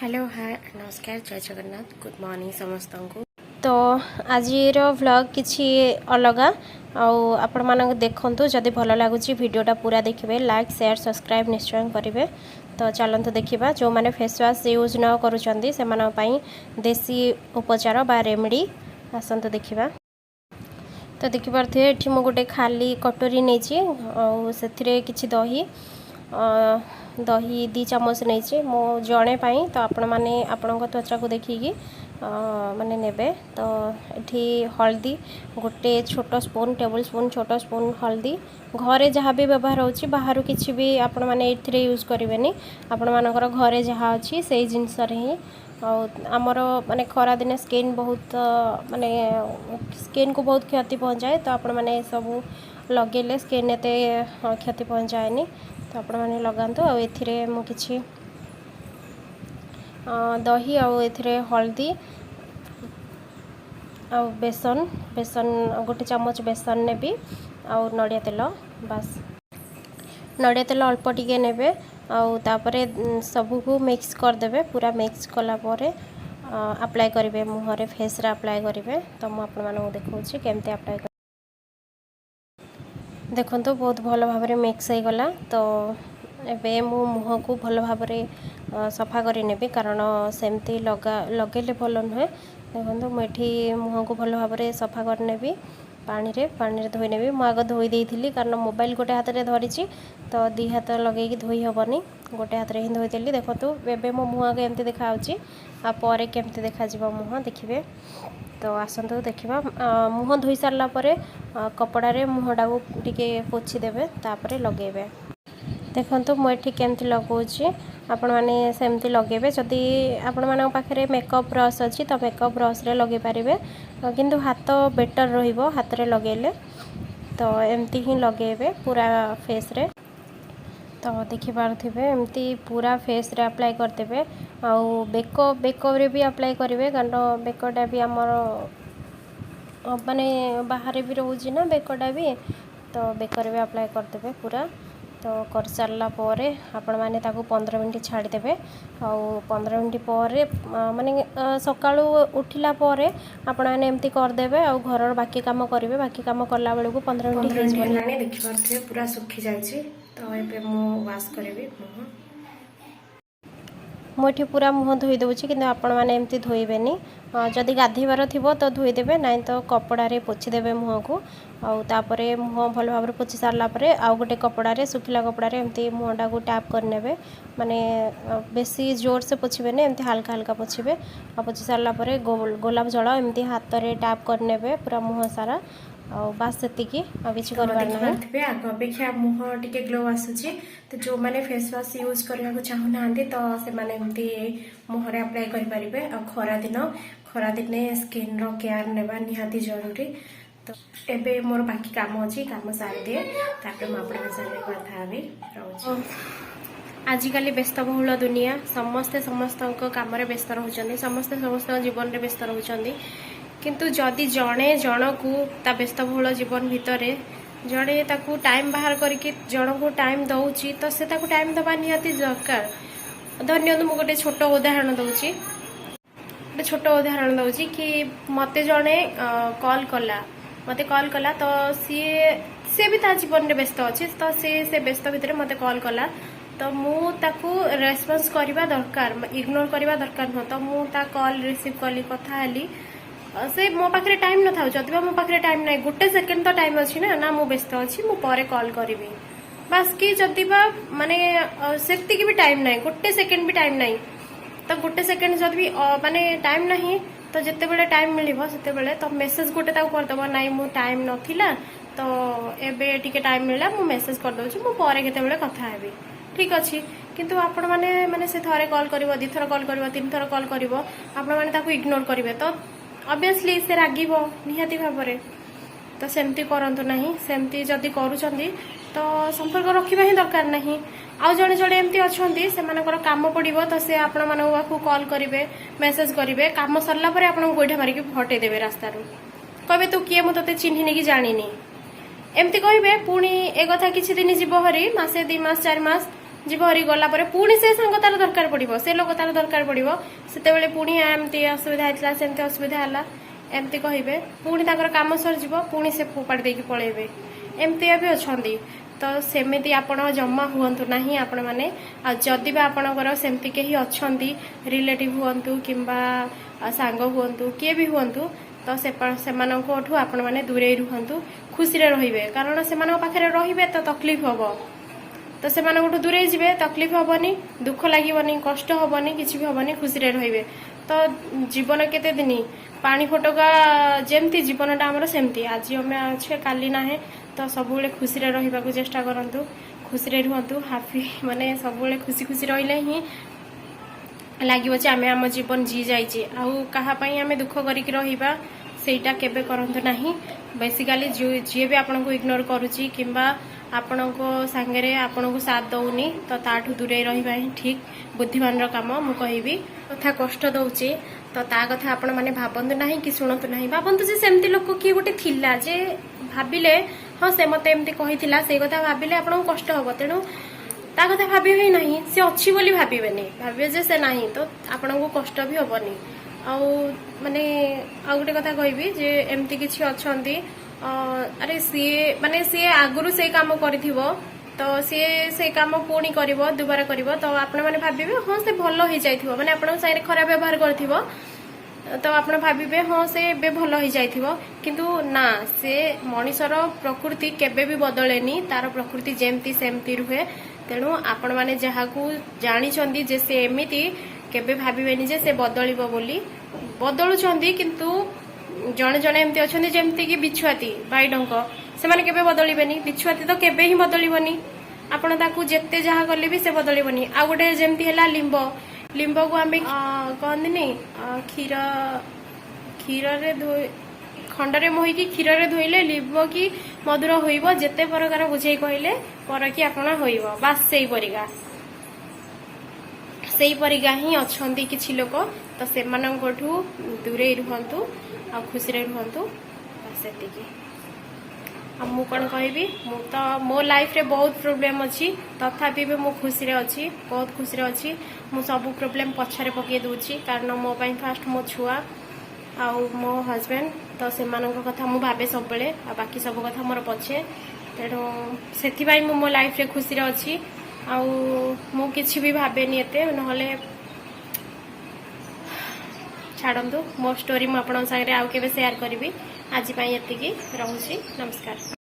Hello, ହାଏ, ନମସ୍କାର, ଜୟ Jagannath, good morning ସମସ୍ତଙ୍କୁ। ତ ଆଜିର ଭ୍ଲଗ୍ କିଛି ଅଲଗା ଆଉ ଆପଣମାନଙ୍କୁ ଦେଖନ୍ତୁ। ଯଦି ଭଲ ଲାଗୁଛି, ଭିଡ଼ିଓଟା ପୁରା ଦେଖିବେ, ଲାଇକ୍, ସେୟାର, ସବସ୍କ୍ରାଇବ୍ ନିଶ୍ଚୟ କରିବେ। ତ ଚାଲନ୍ତୁ ଦେଖିବା, ଯେଉଁମାନେ ଫେସ୍ ୱାଶ୍ ୟୁଜ୍ ନ କରୁଛନ୍ତି, ସେମାନଙ୍କ ପାଇଁ ଦେଶୀ ଉପଚାର ବା ରେମେଡ଼ି। ଆସନ୍ତୁ ଦେଖିବା। ତ ଦେଖିପାରୁଥିବେ, ଏଠି ମୁଁ ଗୋଟେ ଖାଲି କଟୋରୀ ନେଇଛି ଆଉ ସେଥିରେ କିଛି ଦହି, ଦହି 2 ଚାମଚ ନେଇଛି ମୁଁ ଜଣେ ପାଇଁ। ତ ଆପଣମାନେ ଆପଣଙ୍କ ତ୍ୱଚାକୁ ଦେଖିକି ମାନେ ନେବେ। ତ ଏଠି ହଳଦୀ ଗୋଟେ ଛୋଟ ସ୍ପୁନ୍, ଟେବୁଲ୍ ସ୍ପୁନ୍, ଛୋଟ ସ୍ପୁନ୍ ହଳଦୀ। ଘରେ ଯାହା ବି ବ୍ୟବହାର ହେଉଛି, ବାହାରୁ କିଛି ବି ଆପଣମାନେ ଏଥିରେ ୟୁଜ୍ କରିବେନି। ଆପଣମାନଙ୍କର ଘରେ ଯାହା ଅଛି, ସେଇ ଜିନିଷରେ ହିଁ। ଆଉ ଆମର ମାନେ ଖରାଦିନେ ସ୍କିନ୍ ବହୁତ ମାନେ ସ୍କିନ୍କୁ ବହୁତ କ୍ଷତି ପହଞ୍ଚାଏ। ତ ଆପଣମାନେ ଏସବୁ ଲଗେଇଲେ ସ୍କିନ୍ ଏତେ କ୍ଷତି ପହଞ୍ଚାଏନି। ତ ଆପଣମାନେ ଲଗାନ୍ତୁ। ଆଉ ଏଥିରେ ମୁଁ କିଛି ଦହି ଆଉ ଏଥିରେ ହଳଦୀ ଆଉ ବେସନ, ବେସନ 1 ଚାମଚ ବେସନ ନେବି ଆଉ ନଡ଼ିଆ ତେଲ, ବାସ୍। ନଡ଼ିଆ ତେଲ ଅଳ୍ପ ଟିକେ ନେବେ ଆଉ ତାପରେ ସବୁକୁ ମିକ୍ସ କରିଦେବେ। ପୁରା ମିକ୍ସ କଲା ପରେ ଆପ୍ଲାଏ କରିବେ ମୁହଁରେ, ଫେସ୍ରେ ଆପ୍ଲାଏ କରିବେ। ତ ମୁଁ ଆପଣମାନଙ୍କୁ ଦେଖାଉଛି କେମିତି ଆପ୍ଲାଏ। ଦେଖନ୍ତୁ, ବହୁତ ଭଲ ଭାବରେ ମିକ୍ସ ହେଇଗଲା। ତ ଏବେ ମୁଁ ମୁହଁକୁ ଭଲ ଭାବରେ ସଫା କରିନେବି, କାରଣ ସେମିତି ଲଗେଇଲେ ଭଲ ନୁହେଁ। ଦେଖନ୍ତୁ, ମୁଁ ଏଠି ମୁହଁକୁ ଭଲ ଭାବରେ ସଫା କରିନେବି ପାଣିରେ, ପାଣିରେ ଧୋଇନେବି। ମୁଁ ଆଗ ଧୋଇ ଦେଇଥିଲି, କାରଣ ମୋବାଇଲ ଗୋଟେ ହାତରେ ଧରିଛି, ତ ଦୁଇ ହାତ ଲଗେଇକି ଧୋଇ ହେବନି। ଗୋଟେ ହାତରେ ହିଁ ଧୋଇଦେଲି। ଦେଖନ୍ତୁ, ଏବେ ମୋ ମୁହଁ ଆଗ ଏମିତି ଦେଖାହେଉଛି ଆଉ ପରେ କେମିତି ଦେଖାଯିବ ମୁହଁ ଦେଖିବେ। ତ ଆସନ୍ତୁ ଦେଖିବା। ମୁହଁ ଧୋଇ ସାରିଲା ପରେ କପଡ଼ାରେ ମୁହଁଟାକୁ ଟିକେ ପୋଛିଦେବେ, ତାପରେ ଲଗେଇବେ। ଦେଖନ୍ତୁ, ମୁଁ ଏଠି କେମିତି ଲଗାଉଛି, ଆପଣମାନେ ସେମିତି ଲଗାଇବେ। ଯଦି ଆପଣମାନଙ୍କ ପାଖରେ ମେକଅପ୍ ବ୍ରସ୍ ଅଛି, ତ ମେକଅପ୍ ବ୍ରସ୍ରେ ଲଗାଇ ପାରିବେ, କିନ୍ତୁ ହାତ ବେଟର୍ ରହିବ ହାତରେ ଲଗାଇଲେ। ତ ଏମିତି ହିଁ ଲଗାଇବେ ପୁରା ଫେସ୍ରେ। ତ ଦେଖିପାରୁଥିବେ, ଏମିତି ପୁରା ଫେସ୍ରେ ଆପ୍ଲାଏ କରିଦେବେ ଆଉ ବେକରେ ବି ଆପ୍ଲାଏ କରିବେ, କାରଣ ବେକଟା ବି ଆମର ମାନେ ବାହାରେ ବି ରହୁଛି ନା ବେକଟା ବି। ତ ବେକରେ ବି ଆପ୍ଲାଏ କରିଦେବେ ପୁରା। ତ କରିସାରିଲା ପରେ ଆପଣମାନେ ତାକୁ 15 ମିନିଟ୍ ଛାଡ଼ିଦେବେ। ଆଉ 15 ମିନିଟ୍ ପରେ, ମାନେ ସକାଳୁ ଉଠିଲା ପରେ ଆପଣମାନେ ଏମିତି କରିଦେବେ ଆଉ ଘରର ବାକି କାମ କରିବେ। ବାକି କାମ କଲା ବେଳକୁ 15 ମିନିଟ୍ 15 ମିନିଟ୍ ହେଇଯିବନି। ହେଲାଣି, ଦେଖିପାରୁଥିବେ ପୁରା ଶୁଖି ଯାଇଛି। ତ ଏବେ ମୁଁ ୱାଶ୍ କରିବି ମୁହଁ। ମୁଁ ଏଠି ପୁରା ମୁହଁ ଧୋଇ ଦେଉଛି, କିନ୍ତୁ ଆପଣମାନେ ଏମିତି ଧୋଇବେନି। ଯଦି ଗାଧେଇବାର ଥିବ ତ ଧୋଇଦେବେ, ନାଇଁ ତ କପଡ଼ାରେ ପୋଛିଦେବେ ମୁହଁକୁ। ଆଉ ତାପରେ ମୁହଁ ଭଲ ଭାବରେ ପୋଛି ସାରିଲା ପରେ ଆଉ ଗୋଟେ କପଡ଼ାରେ, ଶୁଖିଲା କପଡ଼ାରେ ଏମିତି ମୁହଁଟାକୁ ଟ୍ୟାପ୍ କରିନେବେ। ମାନେ ବେଶୀ ଜୋରସେ ପୋଛିବେନି, ଏମିତି ହାଲକା ହାଲକା ପୋଛିବେ। ଆଉ ପୋଛି ସାରିଲା ପରେ ଗୋଲାପ ଜଳ ଏମିତି ହାତରେ ଟ୍ୟାପ୍ କରିନେବେ ପୁରା ମୁହଁ ସାରା। ଆଉ ବାସ୍, ସେତିକି, ଆଉ କିଛି ତ କରିବାର ନାହିଁ। ଦେଖିପାରୁଥିବେ, ଆଗ ଅପେକ୍ଷା ମୁହଁ ଟିକେ ଗ୍ଲୋ ଆସୁଛି। ତ ଯେଉଁମାନେ ଫେସ୍ ୱାଶ୍ ୟୁଜ୍ କରିବାକୁ ଚାହୁଁନାହାନ୍ତି, ତ ସେମାନେ ଏମିତି ମୁହଁରେ ଆପ୍ଲାଏ କରିପାରିବେ। ଆଉ ଖରାଦିନ, ଖରାଦିନେ ସ୍କିନ୍ର କେୟାର ନେବା ନିହାତି ଜରୁରୀ। ତ ଏବେ ମୋର ବାକି କାମ ଅଛି, କାମ ସାରିଦିଏ, ତାପରେ ମୁଁ ଆପଣଙ୍କ ସାଙ୍ଗରେ କଥା ହେବି। ରହୁଛି। ଆଜିକାଲି ବ୍ୟସ୍ତବହୁଳ ଦୁନିଆ। ସମସ୍ତେ ସମସ୍ତଙ୍କ କାମରେ ବ୍ୟସ୍ତ ରହୁଛନ୍ତି, ସମସ୍ତେ ସମସ୍ତଙ୍କ ଜୀବନରେ ବ୍ୟସ୍ତ ରହୁଛନ୍ତି। କିନ୍ତୁ ଯଦି ଜଣେ ଜଣକୁ ତା ବ୍ୟସ୍ତବହୁଳ ଜୀବନ ଭିତରେ ଜଣେ ତାକୁ ଟାଇମ୍ ବାହାର କରିକି ଜଣକୁ ଟାଇମ୍ ଦେଉଛି, ତ ସେ ତାକୁ ଟାଇମ୍ ଦେବା ନିହାତି ଦରକାର। ଧରି ନିଅନ୍ତୁ, ମୁଁ ଗୋଟେ ଛୋଟ ଉଦାହରଣ ଦେଉଛି, ଗୋଟେ ଛୋଟ ଉଦାହରଣ ଦେଉଛି କି ମୋତେ ଜଣେ କଲ୍ କଲା, ମୋତେ କଲ୍ କଲା। ତ ସିଏ ବି ତା ଜୀବନରେ ବ୍ୟସ୍ତ ଅଛି। ତ ସିଏ ସେ ବ୍ୟସ୍ତ ଭିତରେ ମୋତେ କଲ୍ କଲା, ତ ମୁଁ ତାକୁ ରେସ୍ପନ୍ସ କରିବା ଦରକାର, ଇଗ୍ନୋର କରିବା ଦରକାର ନୁହଁ। ତ ମୁଁ ତା କଲ୍ ରିସିଭ୍ କଲି, କଥା ହେଲି। ସେ ମୋ ପାଖରେ ଟାଇମ୍ ନଥାଉ, ଯଦି ବା ମୋ ପାଖରେ ଟାଇମ୍ ନାହିଁ, ଗୋଟେ ସେକେଣ୍ଡ ତ ଟାଇମ୍ ଅଛି ନା। ନା, ମୁଁ ବ୍ୟସ୍ତ ଅଛି, ମୁଁ ପରେ କଲ୍ କରିବି, ବାସ୍। କି ଯଦି ବା ମାନେ ସେତିକି ବି ଟାଇମ୍ ନାହିଁ, ଗୋଟେ ସେକେଣ୍ଡ ବି ଟାଇମ୍ ନାହିଁ, ତ ଗୋଟେ ସେକେଣ୍ଡ ଯଦି ବି ମାନେ ଟାଇମ୍ ନାହିଁ, ତ ଯେତେବେଳେ ଟାଇମ୍ ମିଳିବ ସେତେବେଳେ ତ ମେସେଜ ଗୋଟେ ତାକୁ କରିଦେବ, ନାଇଁ, ମୁଁ ଟାଇମ୍ ନଥିଲା, ତ ଏବେ ଟିକେ ଟାଇମ୍ ମିଳିଲା, ମୁଁ ମେସେଜ କରିଦେଉଛି, ମୁଁ ପରେ କେତେବେଳେ କଥା ହେବି। ଠିକ୍ ଅଛି। କିନ୍ତୁ ଆପଣମାନେ ମାନେ ସେ ଥରେ କଲ୍ କରିବ, ଦୁଇଥର କଲ୍ କରିବ, ତିନିଥର କଲ୍ କରିବ, ଆପଣମାନେ ତାକୁ ଇଗ୍ନୋର କରିବେ, ତ ଅବଭିୟସଲି ସେ ରାଗିବ ନିହାତି ଭାବରେ। ତ ସେମିତି କରନ୍ତୁ ନାହିଁ। ସେମିତି ଯଦି କରୁଛନ୍ତି, ତ ସମ୍ପର୍କ ରଖିବା ହିଁ ଦରକାର ନାହିଁ। ଆଉ ଜଣେ ଜଣେ ଏମିତି ଅଛନ୍ତି, ସେମାନଙ୍କର କାମ ପଡ଼ିବ ତ ସେ ଆପଣମାନଙ୍କ ପାଖକୁ କଲ୍ କରିବେ, ମେସେଜ କରିବେ, କାମ ସରିଲା ପରେ ଆପଣଙ୍କୁ ଗୋଇଠା ମାରିକି ହଟେଇ ଦେବେ ରାସ୍ତାରୁ। କହିବେ, ତୁ କିଏ? ମୁଁ ତୋତେ ଚିହ୍ନିନି କି ଜାଣିନି, ଏମିତି କହିବେ। ପୁଣି ଏ କଥା କିଛି ଦିନ ଯିବ ହରି, ମାସେ, 2 ମାସ, 4 ମାସ। ଯିବ ହରି। ଗଲା ପରେ ପୁଣି ସେ ସାଙ୍ଗ ତାର ଦରକାର ପଡିବ, ସେ ଲୋକ ତାର ଦରକାର ପଡିବ। ସେତେବେଳେ ପୁଣି ଏମିତି ଅସୁବିଧା ହେଇଥିଲା, ସେମିତି ଅସୁବିଧା ହେଲା, ଏମିତି କହିବେ। ପୁଣି ତାଙ୍କର କାମ ସରିଯିବ, ପୁଣି ସେ ଫୋପାଡ଼ି ଦେଇକି ପଳେଇବେ। ଏମିତିଆ ବି ଅଛନ୍ତି। ତ ସେମିତି ଆପଣ ଜମା ହୁଅନ୍ତୁ ନାହିଁ ଆପଣମାନେ। ଆଉ ଯଦି ବା ଆପଣଙ୍କର ସେମିତି କେହି ଅଛନ୍ତି, ରିଲେଟିଭ ହୁଅନ୍ତୁ କିମ୍ବା ସାଙ୍ଗ ହୁଅନ୍ତୁ, କିଏ ବି ହୁଅନ୍ତୁ, ତ ସେମାନଙ୍କଠୁ ଆପଣମାନେ ଦୂରେଇ ରୁହନ୍ତୁ, ଖୁସିରେ ରହିବେ। କାରଣ ସେମାନଙ୍କ ପାଖରେ ରହିବେ ତ ତକଲିଫ ହବ। ତ ସେମାନଙ୍କଠୁ ଦୂରେଇ ଯିବେ, ତକଲିଫ ହବନି, ଦୁଃଖ ଲାଗିବନି, କଷ୍ଟ ହବନି, କିଛି ବି ହବନି, ଖୁସିରେ ରହିବେ। ତ ଜୀବନ କେତେ ଦିନ? ପାଣି ଫୋଟକା ଯେମିତି, ଜୀବନଟା ଆମର ସେମିତି। ଆଜି ଆମେ ଅଛେ, କାଲି ନାହେଁ। ତ ସବୁବେଳେ ଖୁସିରେ ରହିବାକୁ ଚେଷ୍ଟା କରନ୍ତୁ, ଖୁସିରେ ରୁହନ୍ତୁ, ହାପି। ମାନେ ସବୁବେଳେ ଖୁସି ଖୁସି ରହିଲେ ହିଁ ଲାଗିବ ଯେ ଆମେ ଆମ ଜୀବନ ଜି ଯାଇଛି। ଆଉ କାହା ପାଇଁ ଆମେ ଦୁଃଖ କରିକି ରହିବା, ସେଇଟା କେବେ କରନ୍ତୁ ନାହିଁ। ବେସିକାଲି ଯିଏ ବି ଆପଣଙ୍କୁ ଇଗ୍ନୋର କରୁଛି କିମ୍ବା ଆପଣଙ୍କ ସାଙ୍ଗରେ ଆପଣଙ୍କୁ ସାଥ ଦଉନି, ତ ତାଠୁ ଦୂରେଇ ରହିବା ହିଁ ଠିକ୍ ବୁଦ୍ଧିମାନର କାମ ମୁଁ କହିବି। କଥା କଷ୍ଟ ଦଉଛି, ତ ତା କଥା ଆପଣମାନେ ଭାବନ୍ତୁ ନାହିଁ କି ଶୁଣନ୍ତୁ ନାହିଁ। ଭାବନ୍ତୁ ଯେ ସେମିତି ଲୋକ କିଏ ଗୋଟେ ଥିଲା ଯେ ଭାବିଲେ, ହଁ, ସେ ମତେ ଏମିତି କହିଥିଲା। ସେଇ କଥା ଭାବିଲେ ଆପଣଙ୍କୁ କଷ୍ଟ ହବ। ତେଣୁ ତା କଥା ଭାବିବେ ହିଁ ନାହିଁ। ସେ ଅଛି ବୋଲି ଭାବିବେନି, ଭାବିବେ ଯେ ସେ ନାହିଁ, ତ ଆପଣଙ୍କୁ କଷ୍ଟ ବି ହବନି। ଆଉ ମାନେ ଆଉ ଗୋଟେ କଥା କହିବି ଯେ ଏମିତି କିଛି ଅଛନ୍ତି, ଆରେ ସିଏ ମାନେ ସିଏ ଆଗରୁ ସେଇ କାମ କରିଥିବ, ତ ସିଏ ସେଇ କାମ ପୁଣି କରିବ, ଦୁବାରା କରିବ। ତ ଆପଣମାନେ ଭାବିବେ, ହଁ, ସେ ଭଲ ହେଇଯାଇଥିବ। ମାନେ ଆପଣଙ୍କ ସାଙ୍ଗରେ ଖରାପ ବ୍ୟବହାର କରିଥିବ, ତ ଆପଣ ଭାବିବେ, ହଁ, ସେ ଏବେ ଭଲ ହେଇଯାଇଥିବ। କିନ୍ତୁ ନା, ସେ ମଣିଷର ପ୍ରକୃତି କେବେ ବି ବଦଳେନି। ତାର ପ୍ରକୃତି ଯେମିତି ସେମିତି ରୁହେ। ତେଣୁ ଆପଣମାନେ ଯାହାକୁ ଜାଣିଛନ୍ତି ଯେ ସେ ଏମିତି, କେବେ ଭାବିବେନି ଯେ ସେ ବଦଳିବ ବୋଲି। ବଦଳୁଛନ୍ତି, କିନ୍ତୁ ଜଣେ ଜଣେ ଏମିତି ଅଛନ୍ତି, ଯେମିତି କି ବିଛୁଆତି, ବାଇଡଙ୍କ, ସେମାନେ କେବେ ବଦଳିବେନି। ବିଛୁଆତି ତ କେବେ ହିଁ ବଦଳିବନି। ଆପଣ ତାକୁ ଯେତେ ଯାହା କଲେ ବି ସେ ବଦଳିବନି। ଆଉ ଗୋଟେ ଯେମିତି ହେଲା ଲିମ୍ବ। ଲିମ୍ବକୁ ଆମେ କହନ୍ତିନି, କ୍ଷୀରରେ ଧୋଇ, ଖଣ୍ଡରେ ମୋହିକି କ୍ଷୀରରେ ଧୋଇଲେ ଲିମ୍ବ କି ମଧୁର ହୋଇବ, ଯେତେ ପ୍ରକାର ବୁଝେଇ କହିଲେ ପରକି ଆପଣା ହୋଇବ। ବାସ୍, ସେଇପରିକା ହିଁ ଅଛନ୍ତି କିଛି ଲୋକ। ତ ସେମାନଙ୍କଠୁ ଦୂରେଇ ରୁହନ୍ତୁ ଆଉ ଖୁସିରେ ରୁହନ୍ତୁ, ବାସ୍ ସେତିକି। ଆଉ ମୁଁ କ'ଣ କହିବି? ମୁଁ ତ ମୋ ଲାଇଫରେ ବହୁତ ପ୍ରୋବ୍ଲେମ୍ ଅଛି, ତଥାପି ବି ମୁଁ ଖୁସିରେ ଅଛି, ବହୁତ ଖୁସିରେ ଅଛି। ମୁଁ ସବୁ ପ୍ରୋବ୍ଲେମ୍ ପଛରେ ପକେଇ ଦଉଛି, କାରଣ ମୋ ପାଇଁ ଫାଷ୍ଟ ମୋ ଛୁଆ ଆଉ ମୋ ହଜବେଣ୍ଡ। ତ ସେମାନଙ୍କ କଥା ମୁଁ ଭାବେ ସବୁବେଳେ, ଆଉ ବାକି ସବୁ କଥା ମୋର ପଛେ। ତେଣୁ ସେଥିପାଇଁ ମୁଁ ମୋ ଲାଇଫରେ ଖୁସିରେ ଅଛି ଆଉ ମୁଁ କିଛି ବି ଭାବେନି ଏତେ। ନହେଲେ ଛାଡ଼ନ୍ତୁ, ମୋ ଷ୍ଟୋରି ମୁଁ ଆପଣଙ୍କ ସାଙ୍ଗରେ ଆଉ କେବେ ସେୟାର କରିବି। ଆଜି ପାଇଁ ଏତିକି ରହୁଛି। ନମସ୍କାର।